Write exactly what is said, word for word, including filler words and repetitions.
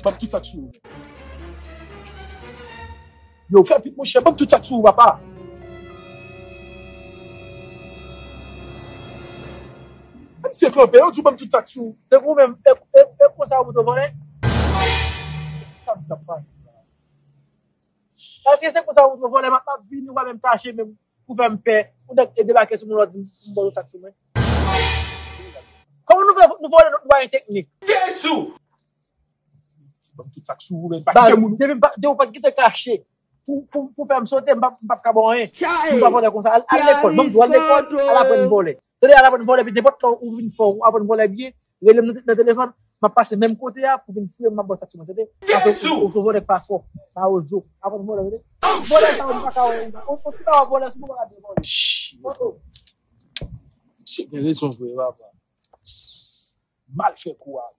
Ban m tout sa k sou ou. Yo, fè vit, monchè, ban m tout sa k sou ou, papa. Misye kanpe, yo di w ban m tout sa k sou ou. Tankou ou menm, e, e, e konsa ou montre vòlè? Sa m sa pa. Paske se konsa ou montre vòlè, m ap, m ap vini, ou pa menm kache menm pou fè m pè. Ou nèk e debake sou mwen, ou di m, m ba w sa k sou mwen. Kòman nou fè, nou vòlè nou dwa teknik? Jezi! Ban m tout sa k sou ou, men pa kite moun. Depi m pa, depi w pa kite kache pou, pou, pou fè m sote, m p ap, m p ap ka ba w anyen. M pa vòlè konsa. Al, al lekòl, ban m di w al lekòl, al aprann vòlè. Tande, al aprann vòlè, epi nenpòt lè ou vin fò, ou aprann vòlè byen, rele m nan, nan telefòn, m ap pase menm kote a pou vin fouye m, m ap ba w sa k sou mwen, tande? Paske ou, ou se vòlè k pa fò, mawozo. Aprann vòlè, tande? Vòlè sa yo, m pa ka wè ou. Ou, ou, ou pa wè vòlè, sou mwen pa ka di vòlè. Oh, oh. Misye gen rezon vre, papa. Mal fè kou a.